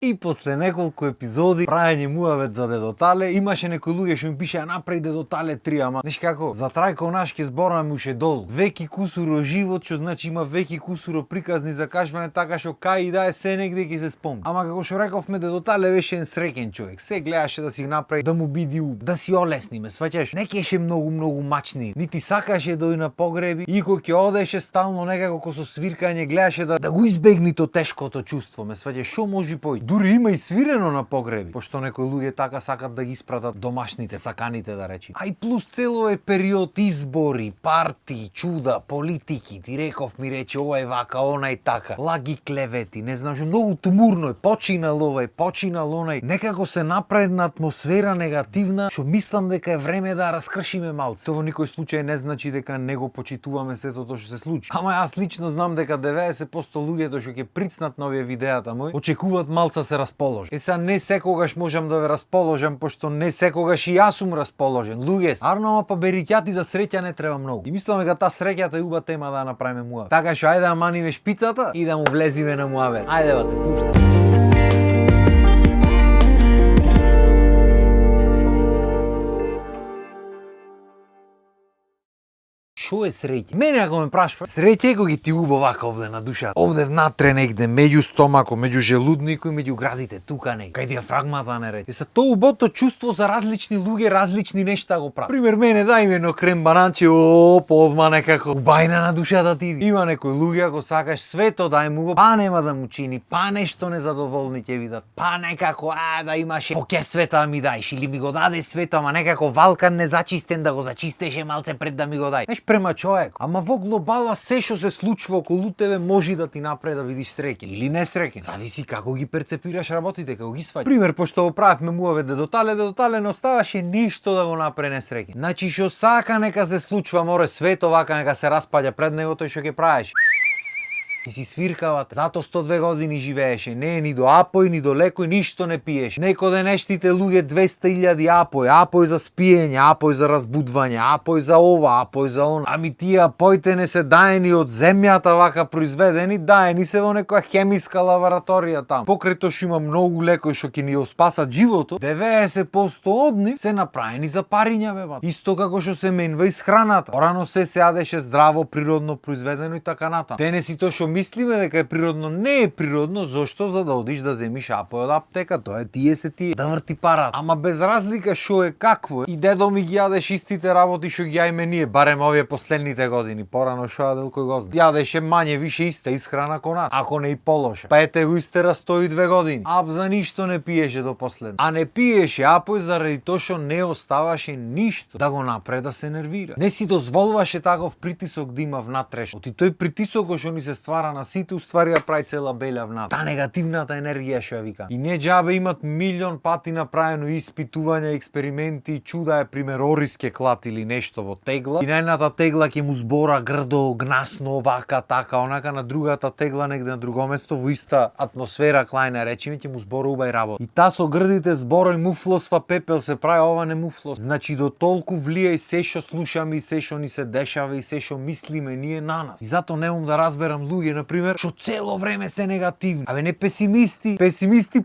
И после неколку епизоди прајање муавет за Дедо Тале, имаше некои луѓе што ми пишеа направи Дедо Тале 3, ама знаеш како? За Трајко наш ке збораме уште долу. Веки кусуро живот, што значи има веки кусуро приказни за кажување, така што кај и да е се негде ќе се спомни. Ама како што рековме, Дедо Тале беше еден среќен човек. Се гледаше да си направи, да му биди ум, да си олесниме, сваќаш? Не кеше многу мачни, нити сакаше да оди на погреби, и кога ќе одеше стално некако со свиркање гледаше да го избегни то тешкото чувство, ме сваќаш? Што може пој? Дури има и свирено на погреби, пошто некои луѓе така сакат да ги испратат домашните, саканите да речи. А и плюс цел овој период избори, парти, чуда, политики, ти реков ми рече овај вака, онај така, лаги клевети, не знам што, многу тумурно е, починал овај, починал онај, некако се направи една атмосфера негативна, што мислам дека е време да раскршиме малце. Тоа во никој случај не значи дека не го почитуваме сето тоа што се случи. Ама јас лично знам дека 90% луѓето што ќе прицнат на овие видеата мои, очекуваат малца се расположи. Сега не секогаш можам да ве расположам, пошто не секогаш и јас сум расположен. Луѓе, арно, па бериќати за среќа не треба многу. И мислам дека таа среќата е уба тема да направиме муавет. Така што ајде да маниме шпицата и да му влезиме на муавет. Ајде бате, пушта. Шо е среќа? Мене ако ме прашува, среќа е кога ти убаво вака овде на душата. Овде внатре негде, меѓу стомакот, меѓу желудникот и меѓу градите, тука не. Кај диафрагмата не рече. Се тоа убото чувство за различни луѓе, различни нешта го прават. Пример мене дај ми едно крем бананче, подма некако бајна на душата ти. Има некои луѓе ако сакаш свето дај му го, па нема да му чини, па нешто незадоволни ќе видат, па некако да имаше поќе света ми дајш или ми го даде свето, ама некако валкан незачистен да го зачистеше малце пред да ми го дај. Према човек, ама во глобала се што се случува околу тебе може да ти направи да видиш среќа или несреќа. Зависи како ги перцепираш работите, како ги сваќаш. Пример, пошто го правевме муавет Дедо Тале не оставаше ништо да го направи несреќа. Значи што сака нека се случува, море свето вака нека се распаѓа пред него тој што ќе правиш. И си свиркават, зато 102 години живееше, не е ни до апој, ни до лекој, ништо не пиеш. Некој денештите луѓе 200.000 апој за спиење, апој за разбудвање, апој за ова, апој за она. Ами тие апоите не се даени од земјата вака произведени, даени се во некоја хемиска лабораторија таму. Покрај тоа што има многу лекои што ќе ни го спасат животот, 90% од нив се направени за париња, бе бат. Исто како што се менува и храната. Порано се јадеше здраво, природно произведено и така натаму. Денес и тоа што мислиме дека е природно, не е природно, зошто? За да одиш да земиш апој од аптека, тоа е тие да врти парат. Ама без разлика што е какво е, и дедо ми ги јадеш истите работи што ги јајме ние, барем овие последните години. Порано што јадел кој го знае. Јадеше мање више иста исхрана ко нас, ако не и полоша. Па ете го истера 102 години. За ништо не пиеше до последно. А не пиеше апој заради тоа што не оставаше ништо да го направи да се нервира. Не си дозволуваше таков притисок да има внатрешно. И тој притисок што ни се ствара на сите, уствари ја прави цела белја внатре. Та негативната енергија што ја вика. И не џабе имат милион пати направено испитувања, експерименти, чуда е пример ориз ке клат или нешто во тегла. И на едната тегла ќе му збора грдо, гнасно, вака, така, онака, на другата тегла негде на друго место во иста атмосфера клајна речиме ќе му збора убај работа. И та со грдите зборој муфлосва пепел се прави, ова не муфлос. Значи до толку влија и се што слушаме и се што ни се дешава и се што мислиме ние на нас. И зато не мом да разберам луѓе например, што цело време се негативни. Абе не песимисти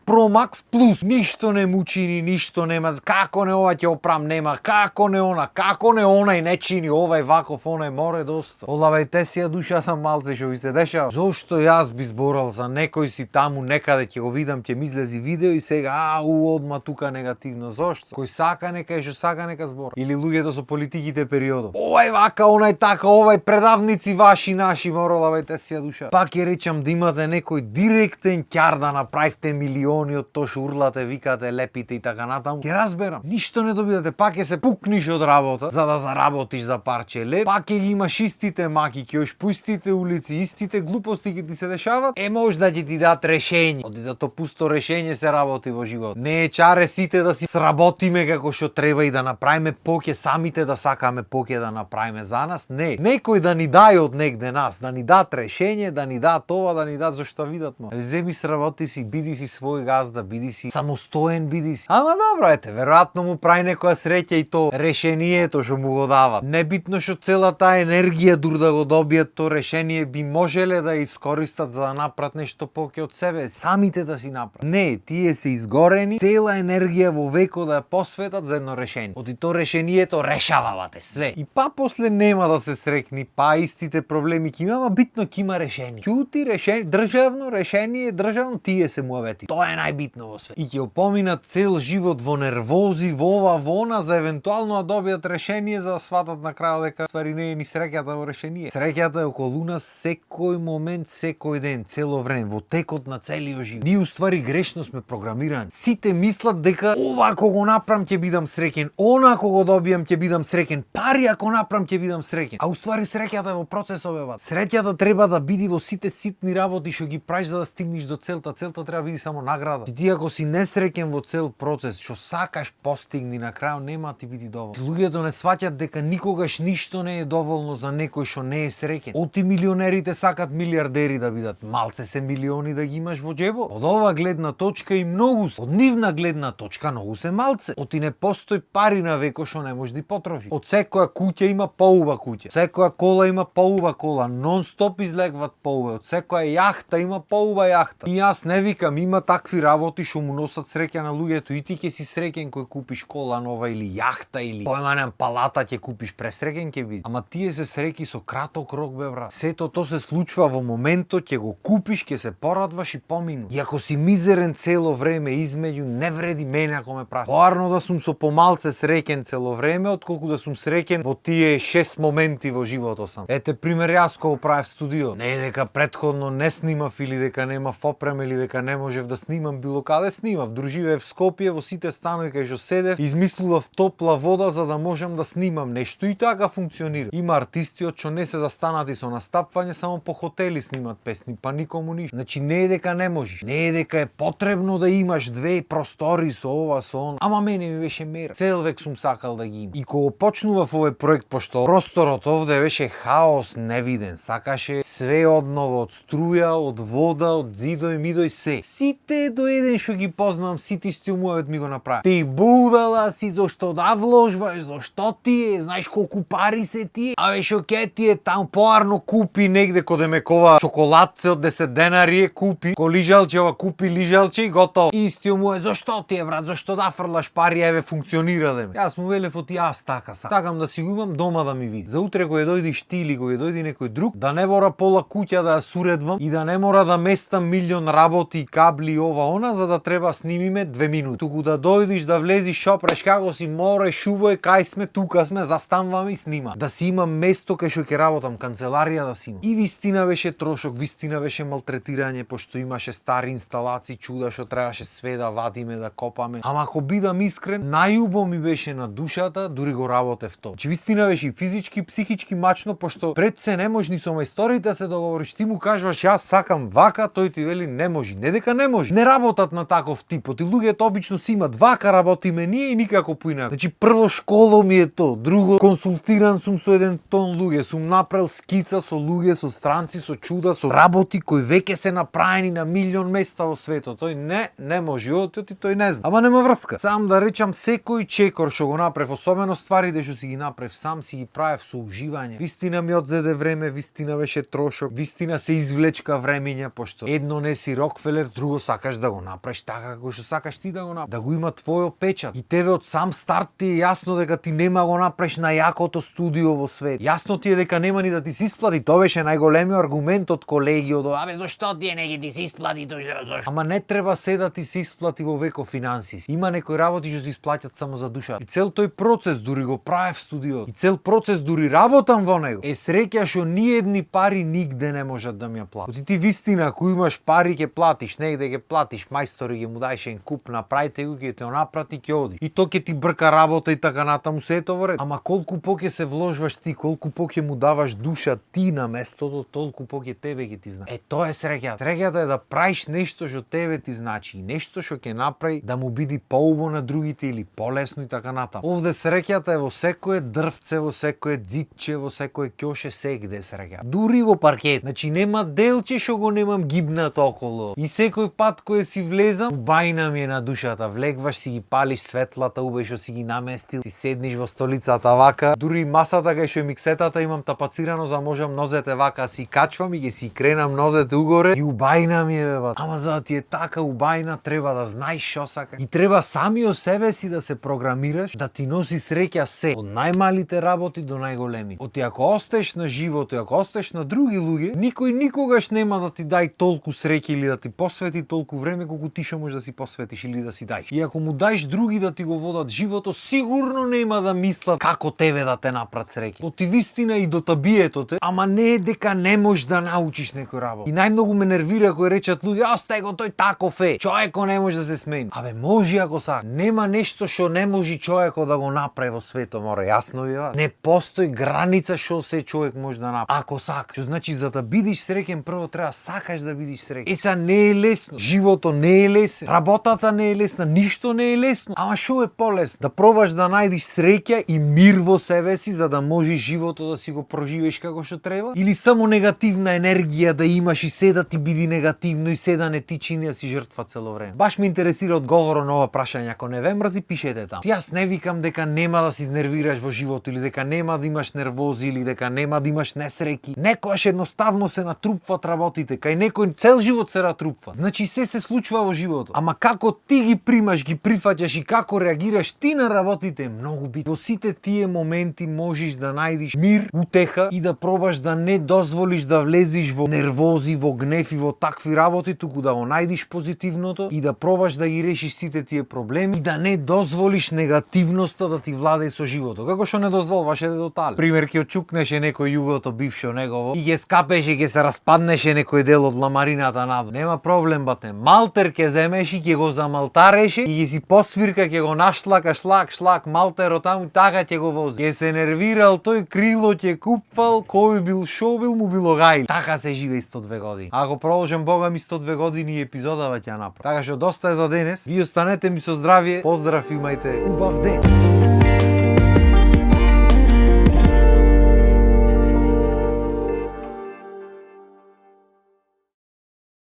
Pro Max Plus. Ништо не му чини, ништо нема. Како не ова ќе опрам, нема. Како не она, како не она и не чини овај ваков, онај море доста. Олавајте си ја душата малце што ви се дешава. Зошто јас би зборал за некој си таму некаде ќе го видам, ќе ми излези видео и сега одма тука негативно. Зошто? Кој сака нека и што сака нека збора. Или луѓето со политиките периодов. Овај вака, онај така, овај предавници ваши наши, олавајте си ја душа. Пак ќе речам да имате некој директен ќар да направите милиони од тоа што урлате, викате, лепите и така натаму. Ќе разберам. Ништо не добивате, пак ќе се пукниш од работа за да заработиш за парче леп. Пак ќе ги имаш истите маки, ќе ош по истите улици, истите глупости ќе ти се дешават. Може да ќе ти дадат решење. Оди за тоа пусто решење се работи во живот. Не е чаре сите да си сработиме како што треба и да направиме поќе самите да сакаме поќе да направиме за нас. Не. Некој да ни дај од негде нас, да ни дадат решење решение, да ни дадат ова, да ни дадат зашто видат мо. Земи сработи си, биди си свој газда, биди си самостоен, биди си. Ама добро, веројатно му прави некоја среќа и то решението што му го дават. Небитно што целата енергија дур да го добијат то решение би можеле да искористат за да направат нешто повеќе од себе, самите да си направат. Не, тие се изгорени, цела енергија во веко да ја посветат за едно решение. Оти то решението решававате све. И па после нема да се срекни, па истите проблеми ќе има, ама битно ќе има решение. Ќути решение, државно решение, државно тие се муавети. Тоа е најбитно во свет. И ќе опоминат цел живот во нервози, во ова, во она, за евентуално да добијат решение, за да сватат на крајот дека ствари не е ни среќата во решение. Среќата е околу нас секој момент, секој ден, цело време, во текот на целиот живот. Ние уствари грешно сме програмирани. Сите мислат дека ова ако го направам ќе бидам среќен, она ако го добијам ќе бидам среќен, пари ако направам ќе бидам среќен. А уствари среќата е во процесот, бе. Среќата треба да биде во сите ситни работи што ги правиш за да стигнеш до целта. Целта треба да биде само награда. Ти ако си несреќен во цел процес, што сакаш постигни, на крајот нема ти биде доволно. Луѓето не сваќаат дека никогаш ништо не е доволно за некој што не е среќен. Оти милионерите сакат милиардери да бидат, малце се милиони да ги имаш во џебот. Од ова гледна точка и многу се. Од нивна гледна точка многу се малце. Оти не постои пари на веко што не можеш да потрошиш. Од секоја куќа има поуба куќа. Секоја кола има поуба кола. Нон-стоп излегват поубе. Од секоја јахта има поуба јахта. И јас не викам, има такви работи што му носат среќа на луѓето. И ти ќе си среќен кој купиш кола нова или јахта или појманем палата ќе купиш, пресреќен ќе биде. Ама тие се среќи со краток рок, бе брат. Сето то се случува во моментот, ќе го купиш, ќе се порадваш и помину. И ако си мизерен цело време измеѓу, не вреди мене ако ме прашаш. Поарно да сум со помалце среќен цело време, отколку да сум среќен во тие 6 моменти во животот сам. Ете пример, јас кога правев студио, не е дека претходно не снимав или дека немав опрема или дека не можев да снимам било каде, снимав. Друживев в Скопје, во сите станови кај што седев, измислував топла вода за да можам да снимам нешто и така функционира. Има артисти од што не се застанати со настапвање, само по хотели снимат песни, па никому ништо. Значи не е дека не можеш, не е дека е потребно да имаш две простори со ова, со она. Ама мене ми беше мера. Цел век сум сакал да ги имам. И кога почнував овој проект, пошто просторот овде беше хаос невиден, сакаше све одново, од струја, од вода, од зидој, мидој, се. Сите до еден што ги познавам, сите стилмуавет ми го направи. Ти будала си, зошто да вложваш, зошто ти е, знаеш колку пари се ти? Абе шо ке ти е таму, поарно купи негде коде мекова чоколадце од 10 денари е купи, ко лижалчева купи лижалче и готово. Истиот му е, зошто ти е брат, зошто да фрлаш пари, еве функционира да ми. Јас му велев оти, јас така сакам. Сакам да си го имам дома да ми види. За утре кога дојдеш ти или кога дојде некој друг, да не мора пола куќа да ја суредвам и да не мора да местам милион работи, кабли, ова, она, за да треба снимиме 2 минути. Туку да дојдеш, да влезиш, шопреш како си, море, шубој, кај сме, тука сме, застануваме и снима. Да си имам место кај што ќе работам, канцеларија да си имам. И вистина беше трошок, вистина беше малтретирање, пошто имаше стари инсталации, чуда што требаше све да вадиме, да копаме. Ама ако бидам искрен, најубаво ми беше на душата, дури го работев тоа. Че вистина беше и физички, психички мачно, пошто пред се не можеш ни со мајсторите да се договориш, ти му кажуваш јас сакам вака, тој ти вели не може. Не дека не може. Не работат на таков тип. Оти луѓето обично си имат вака, работиме ние и никако поинаку. Значи прво школо ми е то, друго консултиран сум со еден тон луѓе, сум направил скица со луѓе, со странци, со чуда, со работи кои веќе се направени на милион места во светот. Тој не може, оти тој не знам. Ама нема врска. Сам да речам секој чекор што го направив, особено стварите што си ги направив сам, си ги правев со уживање. Вистина ми одзеде време, вистина беше трошок, вистина се извлечка времења, пошто едно не си Рокфелер, друго сакаш да го направиш така како што сакаш ти да го направиш, да го има твојот печат. И тебе од сам старт ти е јасно дека ти нема го направиш на јакото студио во свет. Јасно ти е дека нема ни да ти се исплати. Тоа беше најголемиот аргумент од колеги, од абе зошто ти не ги ти се исплати тоа зошто? Ама не треба се да ти се исплати во веко финансиси. Има некои работи што се исплаќаат само за душа. И цел тој процес дури го правев студио. И цел процес дури работам во него. Е среќа што ни едни пари нигде не можат да ми ја платат. Ти вистина ако имаш пари ќе платиш, негде ќе платиш, мајстори ќе му даеш ен куп, направите го, ќе те напрати, ќе оди. И то ќе ти брка работа и така натаму се ето во ред. Ама колку поќе се вложваш ти, колку поќе му даваш душа ти на местото, толку поќе тебе ќе ти знае. Е тоа е среќата. Среќата е да правиш нешто што тебе ти значи, и нешто што ќе направи да му биде поубаво на другите или полесно и така натаму. Овде среќата е во секое дрвце, во секое ѕидче, во секое ќоше, сегде среќа. Дури во паркет е. Значи нема делче што го немам гибнато около. И секој пат кој си влезам, убајна ми е на душата. Влегваш си ги палиш светлата, убај што си ги наместил, си седниш во столицата вака. Дури масата кај што е миксетата имам тапацирано за можам нозете вака си качвам и ги си кренам нозете угоре. И убајна ми е бе. Ама за да ти е така убајна треба да знаеш што сакаш. И треба самиот себе си да се програмираш да ти носи среќа се, од најмалите работи до најголеми. Оти ако остеш на живот и ако остеш на други луѓе, никој никогаш нема да ти дај толку среќа или да ти посвети толку време колку ти што можеш да си посветиш или да си даеш. И ако му даеш други да ти го водат живото, сигурно нема да мислат како тебе да те направат среќа. Оти вистина и до табието те, ама не е дека не можеш да научиш некој работа. И најмногу ме нервира кој речат луѓе, остај го тој таков е. Човеко не може да се смени. Абе може ако сака. Нема нешто што не може човеко да го направи во светот, мора јасно ви не постои граница што се човек може да направи. Ако сака. Што значи за да бидеш среќен прво треба сакаш да бидеш среќен. Еса не е лесно. Живото не е лесно. Работата не е лесна, ништо не е лесно. Ама што е полесно? Да пробаш да најдеш среќа и мир во себе си за да можеш живото да си го проживееш како што треба? Или само негативна енергија да имаш и се да ти биде негативно и се да не ти чини да си жртва цело време? Баш ме интересира одговорот на ова прашање. Ако не ве мрзи, пишете таму. Јас не викам дека нема да се изнервираш во живот или дека нема да имаш нервози или дека нема да имаш несреќи. Некојаш едноставно се натрупват работите, кај некој цел живот се натрупва. Значи се случува во животот. Ама како ти ги примаш, ги прифаќаш и како реагираш ти на работите е многу битно. Во сите тие моменти можеш да најдеш мир, утеха и да пробаш да не дозволиш да влезеш во нервози, во гнев и во такви работи, туку да го најдеш позитивното и да пробаш да ги решиш сите тие проблеми и да не дозволиш негативноста да ти владее со животот. Како што не дозволуваш е детали. Пример, ќе очукнеше некој југото бившо негово и ќе скапеше, ќе се распаднеше некој дел од ламарината надо. Нема проблем, бате. Малтер ќе земеш и ќе го замалтареше и ќе си посвирка, ќе го нашлака шлак малтерот таму, така ќе го вози. Ќе се нервирал тој, крило ќе купвал, кој бил шо бил, му било гајли. Така се живее 102 години. Ако продолжам Бога ми 102 години епизодава ќе направи. Така што доста е за денес. Ви останете ми со здравје. Поздрав, имајте убав ден.